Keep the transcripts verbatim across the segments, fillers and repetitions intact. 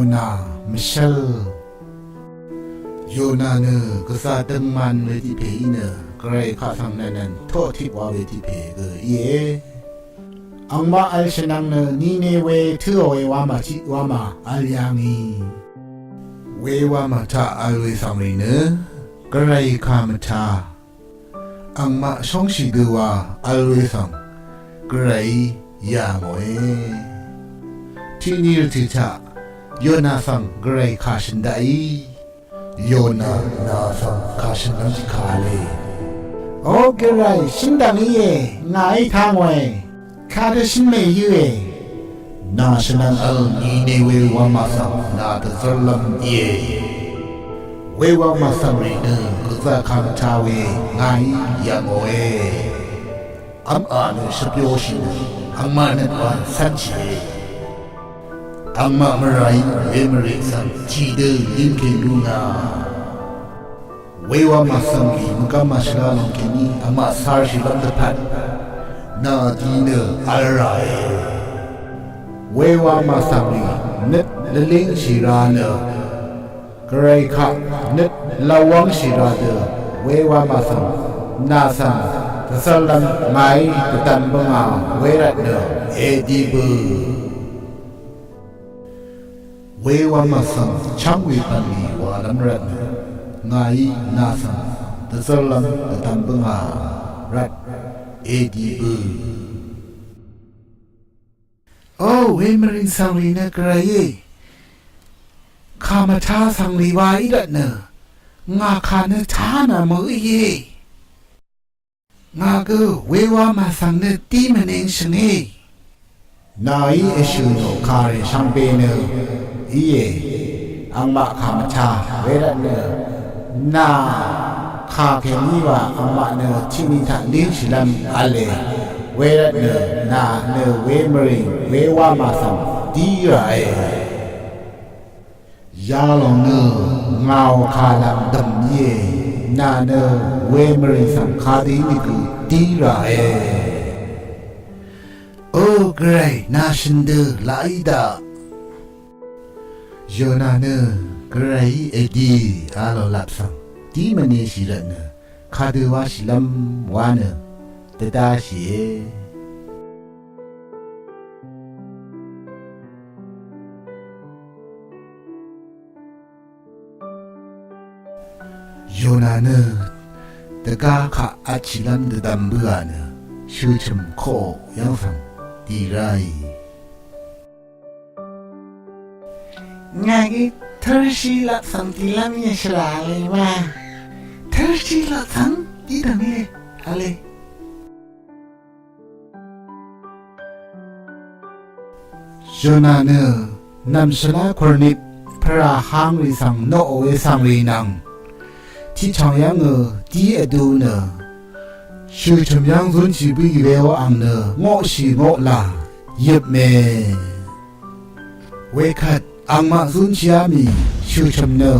Yona mvshv́l. Yona nø gvzà døngman we tiq pè í nø, Gvray kaq svng nvnvn toqtip wa we tiq pè gø íe. Angmaq vl shvnvng nø Ninewe tǿò we wamà tiq wamà vl yà ngì. We wamà taq vl we svngrì nø Gvray kà mvtá angmaq shóngshì dø wa vl we svng Gvray yà ngòe. Tiqni rvtø̀ taq Yona svng Gvray kà shø̀n daqí. Yona nà svng kà shø̀n lv́m tiqkà v̄le. O Gvray, shǿn dv̀ng íe, ngàí taq ngòe. Kadø shø̀n mèyø̄e. Nà shvnvng vl Ninewe wamà svng nà dvzv́rlv́m íe. We wamà svngrì nø gvzà kà mvtá we ngàí yv̀ngòe. V́mà nø shvbyóshì nø angmaq nøt wa cv́nshìe. Angmaq mvràí we mvrè svng tiqdø límkèn lú ngà. We wamà svngrì mvgvm màshvla lòng kèní angmaq cárshìlv́m dvpvt nà di nø vl ràe. We wamà svngrì nøt lvlíngshì ra nø Gvray kaq nøt lvwv́ngshì ra dø we wamà svng nà svng dvzv́rlv́m ngàí dvdvm bǿngà we rvt nø èdi bø. We wamà svng chv́ng we pv̀nlì walv́m rvt nø ngàí nà svng dvzv́rlv́m dvdvm bǿngà rvt èdi bø. O we mvrìng svngrì nø Gvrayí, kà mvtá svngrì wa í rvt nø ngà kà nø tá nà mø̀í íe. Ngà gø we wamà svng nø dí mvningshø̀ngí. Nàí èshø̀ nò kàrì shvngbe nø íe. Angmaq kà mvtá we rvt nø nà kà kèní wa angmaq nø tiqni taq língshìlv́m v̄le. We rvt nø nà nø we mvrìng we wamà svng dí ràe. Yalòng nø ngàò kàlv̀m dv̀m íe, nà nø we mvrìng svng kadø í nø gø dí ràe. O Gvray, nà shø̀n dø laq í daq. Yona nø Gvrayí èdi a lò lap svng dí mvneshì rvt nø kadø wáshìlv́m wa nø dvdáshìe. Yona nø dvgá kaq vtshìlv́m dvdvm bǿà nø shø̀chø̀m koqò yv́ng svng dì ráì. Ngàí tǿrshí laq svng dìlv́m íe shvlá vle wa. Tǿrshí laq svng dìdv̀m íe vle. Yona nø nv̀mshvlá kùrnip pvrà hang rì svng noqò we svng rì nvng tiqchv̀ng yv́ngø dí vdu nø shø̀chø̀m yv́ng zúnshì bǿì we ò ang nø ngoqshì ngoqlà yøpme. Wekvt angmaq zúnshìá mì shø̀chø̀m nø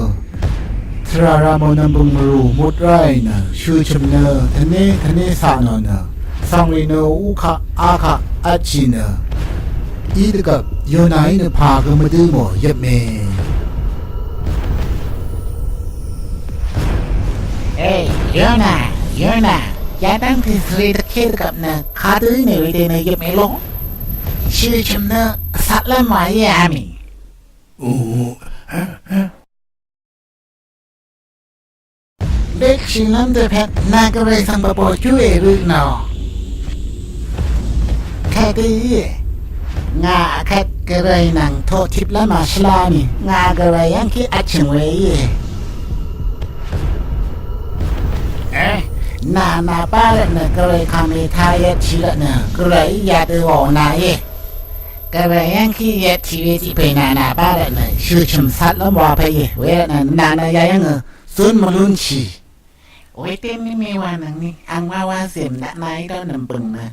tvrà rà mò nv̀mbø̀ng mvrù mut ráì nø shø̀chø̀m nø tvné tvné caq nò nø svngrì nø ukaq akaq vtshì nø í dvgvp Yonaí nø pà gø mvdǿ mò yøpme. Ey, Yona, Yona, yadv́ng tø̀ svre dvké dvgvp nø kadø í mè wedø nø yøpme ló. Shø̀chø̀m nø vcatlv́m wa íe a mì. Bek shìlv́m dvpvt nà gvray svng bvbò júè rø nò. Kadø íe. Ngà vkvt gvray nvng toqtiplv́m màshvla mì ngà gvray yv́ngkí vtchø̀ng we íe. Nà nà bá rvt nø gvray kàngmè tayvtshì rvt nø gvray í yadø wàò nà íe. Gvray yv́ngkí yvtshì we tiq pè nà nà bá rvt nø shø̀chø̀m catlv́m wa pè íe. Wervt nø nà nø yayv́ngø zún mvlúnshì. Wedø mí mewà nøngni ang wawa zèm naq nàí dv́nø̀m bø̀ng nø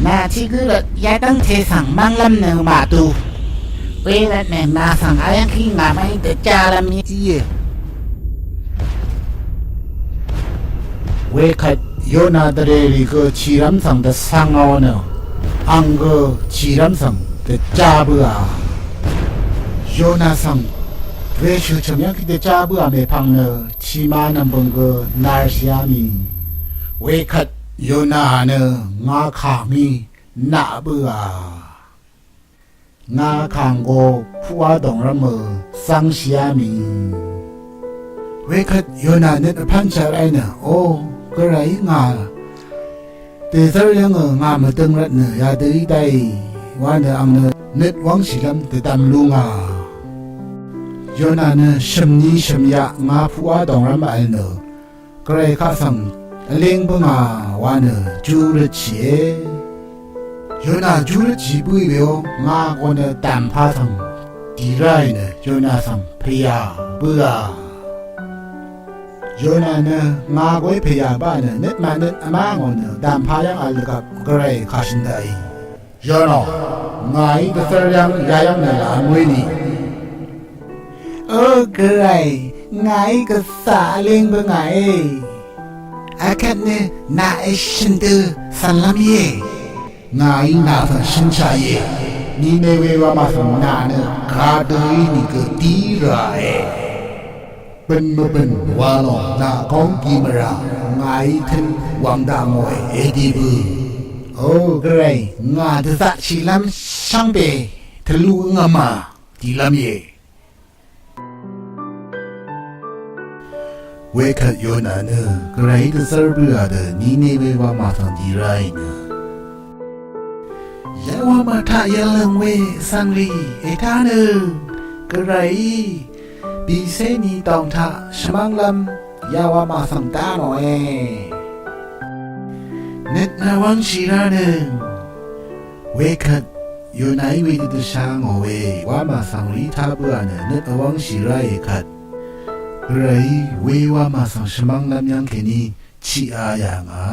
nà tiq gǿ rvt yadv́ngte svng mv́nglv́m nø màdu. Wervt nø nà svng ayv́ngkí ngàmá í dvjálv́m íe. Wekvt Yona dvrèrì gø chìrv́m svng dvsvng ò nø ang gø chìrv́m svng dvjá bǿà. Yona svng Weshø̀ chø̀m yv́ng kí dvjá bǿà mèpvng nø tiqma nv̀mbø̀ng gø narshìá mì. Wekvt Yonà nø ngakà ngí naq bǿà. Ngakà ngò puqá dòngrv́mø zv́ngshìá mì. Wekvt Yonà nøt vpv́n chvt ráì nø, o, Gvrayí ngà dèzv́r yv́ngø ngà mvdøng rvtnø yadø í dáì wa nø ang nø nøt wv́ngshìlv́m dvdvm lú ngà. Yonà nø shø̀mni shø̀myaq ngà puqá dòngrv́m vl nø Gvray kaq svng vleng bǿngà wa nø júrøtshìe. Yonà júrøtshì bǿì weó ngà gø nø dàmpa svng dì ráì nø Yonà svng pèyà bǿà. Yonà nø ngà gø í pèyà bǿà nø nøt mànøt vmá ngò nø dàmpa yv́ng vl dvgvp Gvray kàshø̀n daqì. Yonà, ngàí dvzv́r yv́ng yayv́ng nø laq vmwéni. Ø Gvray, ngàí gvzà vleng bø ngàe. Akvt nø nà èshø̀n dø cv̀nlv́m íe. Ngàí nà svng shønshaq íe. Ninewe wamà svng nà nø kadø í nìgø dí ràe. Bø̀n mvbø̀n wa lòng nà góng gi mvrà ngàí tøn wàng daq ngòe èdi bø. O Gvray, ngà dvzaqshìlv́m shvngbe tvlu ngvmà dìlv́m íe. Wekvt Yonà nø Gvrayí dvzv́r bǿà dø Ninewe wamà svng dì ráì nø, yawamà taq yvlø̀ng we vsvng rì ètánøng Gvrayí bìcé ni dòng taq shvmv́nglv́m yawamà svng dá nòe. Nøt nø wv́ngshì ránøng. Wekvt Yonaí wedø dvsha ngò we wamà svng rìí tá bǿà nø nøt vwv́ngshì ráì kvt Gvrayí we wamà svng shvmv́nglv́m yv́ng kèní chiqa yà ngà.